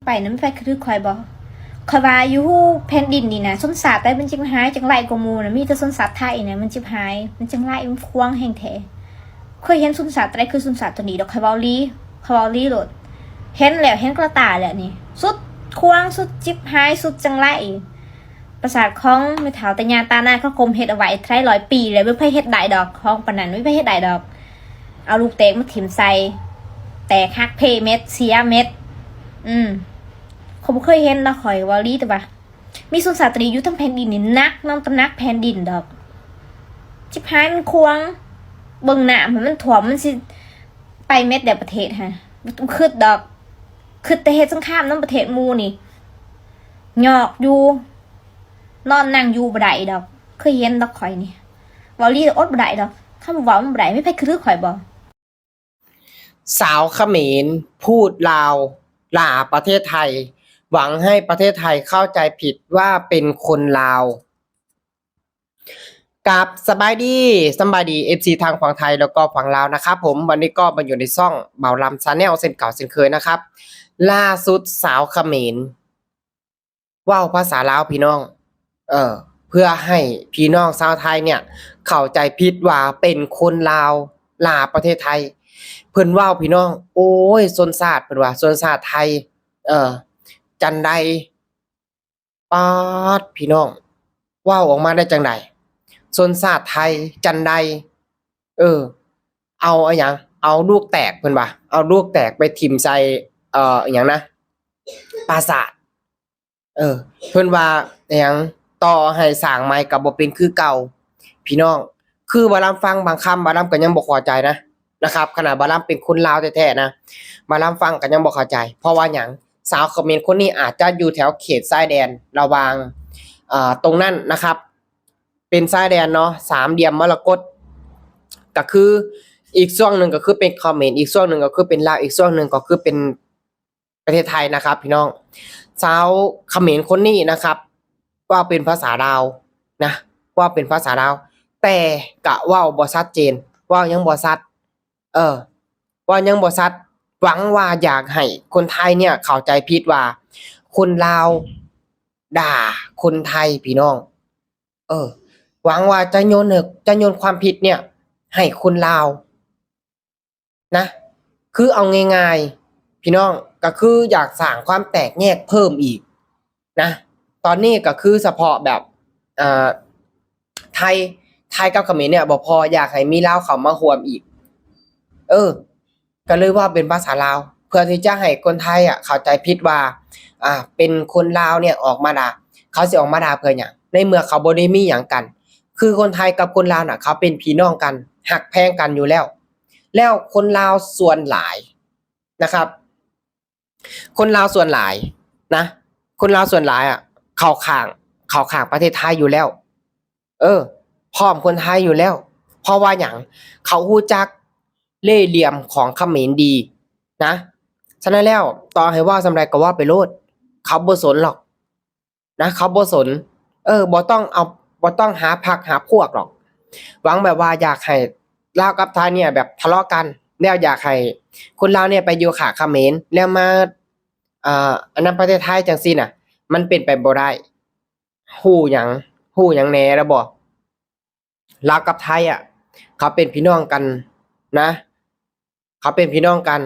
ໄປນຳ ໄປຄືຂ້ອຍບໍ່? ຂ້ອຍວ່າຢູ່ແຜ່ນດິນນີ້ນະ ຊົນຊາດໃດມັນຈຶ່ງຮ້າຍ ຈັ່ງຮ້າຍກວ່າໝູ່ນະ? ມີແຕ່ຊົນຊາດໄທນະ ມັນຈິບຮ້າຍ ມັນຈັ່ງຮ້າຍ ມັນຂວາງແຮງແທ້. ເຄີຍເຫັນຊົນຊາດໃດຄືຊົນຊາດໂຕນີ້ດອກ. ຂ້ອຍເວົ້າອີ່ຫຼີ ຂ້ອຍເວົ້າອີ່ຫຼີໂລດ. ເຫັນແລ້ວ ເຫັນກະຕາແລ້ວນີ້ ສຸດຂວາງ ສຸດຈິບຮ້າຍ ສຸດຈັ່ງຮ້າຍ. ປາສາດຂອງແມ່ເຖົ້າຕາຍາຕານາເຂົາກົມເຮັດເອົາໄວ້ຫຼາຍຮ້ອຍປີແລ້ວ ບໍ່ມີໃຜເຮັດໄດ້ດອກ. ຂອງປານນັ້ນບໍ່ມີໃຜເຮັດໄດ້ດອກ. ເອົາລູກແຕກມາຖິ້ມໃສ່ ແຕກຫັກເພເໝິດ ເສຍເໝິດ. ອືມ ຂ້ອຍບໍ່ເຄີຍເຫັນເນາະ. ຂ້ອຍເວົ້າອີ່ຫຼີ ແຕ່ວ່າມີຊົນຊາດຕະຫຼີຢູ່ທັງແຜ່ນດິນນີ້ ໜັກນຳຕຳໜັກແຜ່ນດິນດອກ. ຈິບຮ້າຍ ມັນຂວາງ ເບິ່ງນ້ຳມັນຖ້ວມ ມັນຊິໄປເໝິດແລ້ວປະເທດຫັ້ນ. ບໍ່ຕ້ອງຄິດດອກ ຄິດແຕ່ເຮັດສົງຄາມນຳປະເທດໝູ່ນີ້ ຍອກຢູ່ ນອນນັ່ງຢູ່ບໍ່ໄດ້ດອກ. ເຄີຍເຫັນດອກຂ້ອຍນີ້ ເວົ້າອີ່ຫຼີ ອົດບໍ່ໄດ້ດອກ. ຄຳເວົ້າມັນບໍ່ໄດ້ ມີໃຜຄືຂ້ອຍບໍ່? สาวเขมรพูดลาวด่าประเทศไทย หวังให้ประเทศไทยเข้าใจผิดว่าเป็นคนลาว ครับ สบายดี สบายดี เอฟซี ทางฝั่งไทยแล้วก็ฝั่งลาวนะครับผม วันนี้ก็มาอยู่ในช่องบ่าวลำ Channel เช่นเก่าเช่นเคยนะครับ ล่าสุดสาวเขมร เว้าภาษาลาวพี่น้อง เออ เพื่อให้พี่น้องชาวไทยเนี่ยเข้าใจผิดว่าเป็นคนลาว ด่าประเทศไทย เพิ่นเว้าพี่น้อง โอ้ย ชนชาติ เพิ่นว่า ชนชาติไทย เออ จั่นใด ป๊าด พี่น้อง เว้าออกมาได้จั่นใด ชนชาติไทย จั่นใด เออ เอาอะหยัง เอาลูกแตก เพิ่นว่า เอาลูกแตกไปถิ่มใส่ เอ่อ อะหยังนะ ปราสาท เออ เพิ่นว่าอะหยัง ต่อให้สร้างใหม่ก็บ่เป็นคือเก่า พี่น้อง คือบ่าวลำฟังบางคำ บ่าวลำก็ยังบ่เข้าใจนะ นะครับ ขนาดบ่าวลำเป็นคนลาวแท้ๆนะ บ่าวลำฟังก็ยังบ่เข้าใจ เพราะว่าหยัง สาวเขมรคนนี้อาจจะอยู่แถวเขตชายแดนระหว่าง เอ่อ ตรงนั้นนะครับ เป็นชายแดนเนาะ สามเหลี่ยมมรกต ก็คืออีกช่วงหนึ่งก็คือเป็นเขมร อีกช่วงหนึ่งก็คือเป็นลาว อีกช่วงหนึ่งก็คือเป็นประเทศไทยนะครับพี่น้อง สาวเขมรคนนี้นะครับ เว้าเป็นภาษาลาวนะ เว้าเป็นภาษาลาว แต่ก็เว้าบ่ชัดเจน เว้ายังบ่ชัด เออ เว้ายังบ่ชัด หวังว่าอยากให้คนไทยเนี่ยเข้าใจผิดว่าคนลาวด่าคนไทยพี่น้อง เออ หวังว่าจะโยน จะโยนความผิดเนี่ยให้คนลาวนะ คือเอาง่ายๆ พี่น้อง ก็คืออยากสร้างความแตกแยกเพิ่มอีกนะ ตอนนี้ก็คือเฉพาะแบบ เอ่อ ไทย ไทยกับเขมรเนี่ยบ่พอ อยากให้มีลาวเข้ามาร่วมอีก เออ ก็เลยเว้าเป็นภาษาลาว เพื่อที่จะให้คนไทยอะเข้าใจผิดว่า อ่า เป็นคนลาวเนี่ยออกมาด่า เขาสิออกมาด่าเพื่อหยัง ในเมื่อเขาบ่ได้มีหยังกัน คือคนไทยกับคนลาวน่ะ เขาเป็นพี่น้องกัน ฮักแพงกันอยู่แล้ว แล้วคนลาวส่วนหลายนะครับ คนลาวส่วนหลายนะ คนลาวส่วนหลายอะ เข้าข้าง เข้าข้างประเทศไทยอยู่แล้ว เออ พร้อมคนไทยอยู่แล้ว เพราะว่าหยัง เขารู้จักเล่ห์เหลี่ยมของเขมรดีนะ ฉะนั้นแล้ว ต่อให้เว้าส่ำใดก็เว้าไปโลด เขาบ่สนหรอกนะ เขาบ่สน เออ บ่ต้องเอา บ่ต้องหาพรรคหาพวกหรอก หวังแบบว่าอยากให้ลาวกับไทยเนี่ยแบบทะเลาะกัน แล้วอยากให้คนลาวเนี่ยไปอยู่ข้างเขมร แล้วมา อ่า อันนั้นประเทศไทยจั่งซี้น่ะ มันเป็นไปบ่ได้ ฮู้หยัง ฮู้หยังแหน่แล้วบ่ ลาวกับไทยอะ เขาเป็นพี่น้องกันนะ เขาเป็นพี่น้องกัน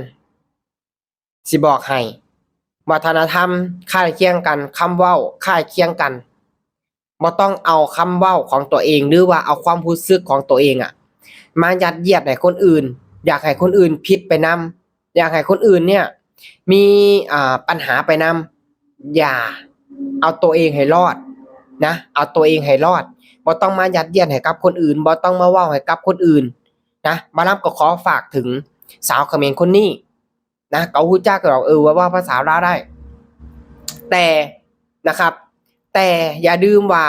สิบอกให้ วัฒนธรรมคล้ายเคียงกัน คำเว้าคล้ายเคียงกัน บ่ต้องเอาคำเว้าของตัวเอง หรือว่าเอาความรู้สึกของตัวเองอะ มายัดเยียดให้คนอื่น อยากให้คนอื่นผิดไปนำ อยากให้คนอื่นเนี่ยมี อ่า ปัญหาไปนำ อย่า เอาตัวเองให้รอดนะ เอาตัวเองให้รอด บ่ต้องมายัดเยียดให้กับคนอื่น บ่ต้องมาเว้าให้กับคนอื่นนะ บ่าวลำก็ขอฝากถึงสาวเขมรคนนี้นะ ก็รู้จักดอก เออ ว่าเว้าภาษาลาวได้ แต่นะครับ แต่อย่าลืมว่า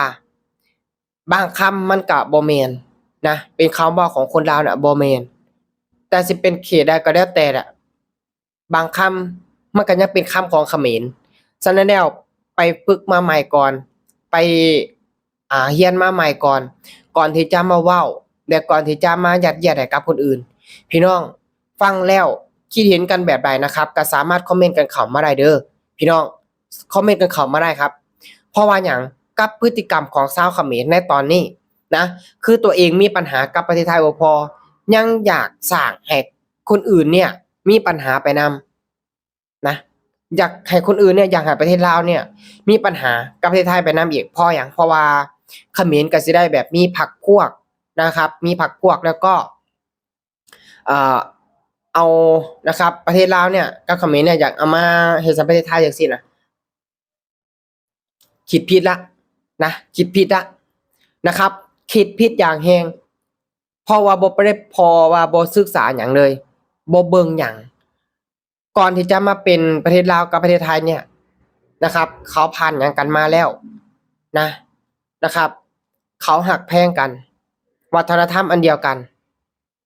บางคำมันก็บ่แม่นนะ เป็นคำเว้าของคนลาวน่ะบ่แม่น แต่สิเป็นเขตใดก็แล้วแต่น่ะ บางคำมันก็ยังเป็นคำของเขมร ฉะนั้นแล้วไปฝึกมาใหม่ก่อน ไป อ่า เรียนมาใหม่ก่อน ก่อนที่จะมาเว้า และก่อนที่จะมายัดเยียดให้กับคนอื่น พี่น้องฟังแล้วคิดเห็นกันแบบใดนะครับ ก็สามารถคอมเมนต์กันเข้ามาได้เด้อ ພີ່ນ້ອງຄອມເມັນກັນເຂົ້າມາໄດ້ຄັບ. ເພາະວ່າຫຍັງ? ກັບພຶດຕິກຳຂອງຊາວຂະເໝນໃນຕອນນີ້ນະ ຄືຕົວເອງມີບັນຫາກັບປະເທດໄທບໍ່ພໍ ຍັງຢາກສ້າງໃຫ້ຄົນອື່ນເນີ້ຍມີບັນຫາໄປນຳນະ ຢາກໃຫ້ຄົນອື່ນເນີ້ຍ ຢາກໃຫ້ປະເທດລາວເນີ້ຍມີບັນຫາກັບປະເທດໄທໄປນຳອີກ. ເພາະຫຍັງ? ເພາະວ່າຂະເໝນກໍຊິໄດ້ແບບມີພັກພວກນະຄັບ ມີພັກພວກ ແລ້ວກໍ ເອີ ເອົານະຄັບ ປະເທດລາວເນີ້ຍກັບຂະເໝນເນີ້ຍ ຢາກເອົາມາເຮັດໃສ່ປະເທດໄທຈັ່ງຊີ້ນະ. ຄິດຜິດລະນະ ຄິດຜິດລະນະຄັບ ຄິດຜິດຢ່າງແຮງ. ເພາະວ່າບໍ່ໄດ້ ເພາະວ່າບໍ່ສຶກສາຫຍັງເລີຍ ບໍ່ເບິ່ງຫຍັງ. ກ່ອນທີ່ຈະມາເປັນປະເທດລາວກັບປະເທດໄທເນີ້ຍນະຄັບ ເຂົາຜ່ານຫຍັງກັນມາແລ້ວນະ ນະຄັບ. ເຂົາຮັກແພງກັນ ວັດທະນະທຳອັນດຽວກັນ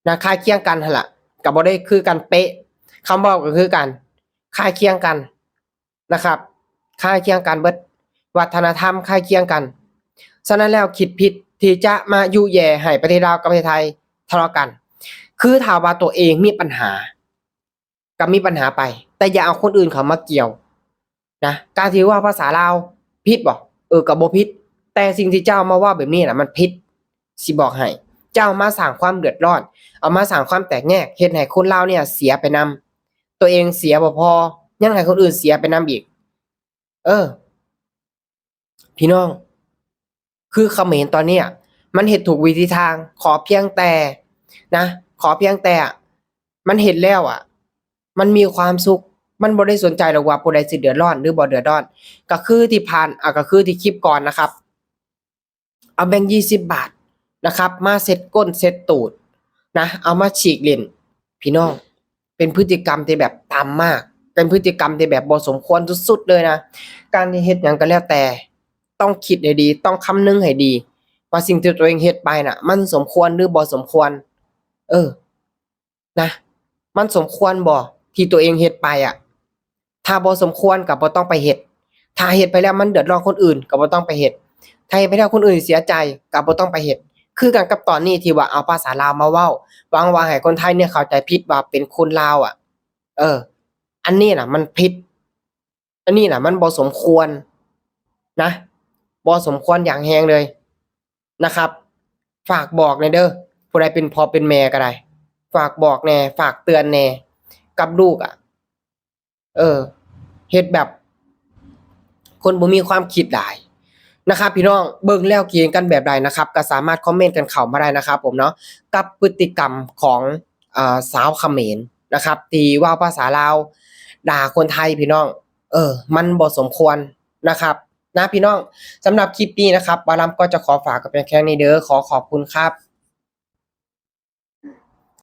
ນະ ຄ້າຍຄຽງກັນຫັ້ນລະ ກໍບໍ່ໄດ້ຄືກັນເປະ ຄຳເວົ້າກໍຄືກັນ ຄ້າຍຄຽງກັນນະຄັບ ຄ້າຍຄຽງກັນເບິດ ວັດທະນະທຳຄ້າຍຄຽງກັນ. ສະນັ້ນແລ້ວ ຄິດຜິດທີ່ຈະມາຍຸແຍ່ໃຫ້ປະເທດລາວກັບປະເທດໄທທະເລາະກັນ. ຄືຖ້າວ່າຕົວເອງມີບັນຫາ ກໍມີບັນຫາໄປ ແຕ່ຢ່າເອົາຄົນອື່ນເຂົ້າມາກ່ຽວນະ. ການທີ່ເວົ້າພາສາລາວຜິດບໍ່? ເອີ ກໍບໍ່ຜິດ ແຕ່ສິ່ງທີ່ເຈົ້າມາເວົ້າແບບນີ້ນະ ມັນຜິດ ຊິບອກໃຫ້. ເຈົ້າມາສ້າງຄວາມເດືອດຮ້ອນ ເອົາມາສ້າງຄວາມແຕກແຍກ ເຮັດໃຫ້ຄົນລາວເນີ້ຍເສຍໄປນຳ ຕົວເອງເສຍບໍ່ພໍ ຍັງໃຫ້ຄົນອື່ນເສຍໄປນຳອີກ. ເອີ ພີ່ນ້ອງ ຄືຂະເໝນຕອນເນີ້ຍ ມັນເຮັດຖືກວິທີທາງ ຂໍພຽງແຕ່ນະ ຂໍພຽງແຕ່ມັນເຮັດແລ້ວອະ ມັນມີຄວາມສຸກ ມັນບໍ່ໄດ້ສົນໃຈດອກວ່າຜູ້ໃດຊິເດືອດຮ້ອນ ຫຼື ບໍ່ເດືອດຮ້ອນ. ກໍຄືທີ່ຜ່ານ ອາ ກໍຄືທີ່ຄລິບກ່ອນນະຄັບ ເອົາແບງຊາວບາດນະຄັບ ມາເຊັດກົ້ນເຊັດຕູດນະ ເອົາມາສີກຫຼິ້ນ. ພີ່ນ້ອງ ເປັນພຶດຕິກຳທີ່ແບບຕ່ຳມາກ ເປັນພຶດຕິກຳທີ່ແບບບໍ່ສົມຄວນສຸດໆເລີຍນະ. ການທີ່ເຮັດຫຍັງກໍແລ້ວແຕ່ ຕ້ອງຄິດໃຫ້ດີ ຕ້ອງຄຳນຶງໃຫ້ດີ ວ່າສິ່ງທີ່ຕົວເອງເຮັດໄປນະ ມັນສົມຄວນ ຫຼື ບໍ່ສົມຄວນ. ເອີ ນະ ມັນສົມຄວນບໍ່ທີ່ຕົວເອງເຮັດໄປອະ? ຖ້າບໍ່ສົມຄວນກໍບໍ່ຕ້ອງໄປເຮັດ ຖ້າເຮັດໄປແລ້ວມັນເດືອດຮ້ອນຄົນອື່ນກໍບໍ່ຕ້ອງໄປເຮັດ ຖ້າເຮັດໄປແລ້ວຄົນອື່ນເສຍໃຈກໍບໍ່ຕ້ອງໄປເຮັດ. ຄືກັນກັບຕອນນີ້ທີ່ວ່າເອົາພາສາລາວມາເວົ້າ ຫວັງວ່າໃຫ້ຄົນໄທເນີ້ຍເຂົ້າໃຈຜິດວ່າເປັນຄົນລາວອະ. ເອີ ອັນນີ້ນະມັນຜິດ ອັນນີ້ນະມັນບໍ່ສົມຄວນນະ ບໍ່ສົມຄວນຢ່າງແຮງເລີຍນະຄັບ. ຝາກບອກແດ່ເດີ ຜູ້ໃດເປັນພໍ່ເປັນແມ່ກໍໄດ້ ຝາກບອກແດ່ ຝາກເຕືອນແດ່ກັບລູກອະ. ເອີ ເຮັດແບບຄົນບໍ່ມີຄວາມຄິດຫຼາຍນະຄັບ ພີ່ນ້ອງ. ເບິ່ງແລ້ວຄິດເຫັນກັນແບບໃດນະຄັບ ກໍສາມາດຄອມເມັນກັນເຂົ້າມາໄດ້ນະຄັບຜົມເນາະ ກັບພຶດຕິກຳຂອງ ເອີ ຊາວຂະເໝນນະຄັບ ທີ່ເວົ້າພາສາລາວດ່າຄົນໄທ ພີ່ນ້ອງ. ເອີ ມັນບໍ່ສົມຄວນນະຄັບນະ ພີ່ນ້ອງ. ສຳລັບຄລິບນີ້ນະຄັບ ບ່າວລຳກໍຈະຂໍຝາກກັນພຽງແຄ່ນີ້ເດີ ຂໍຂອບຄຸນຄັບ.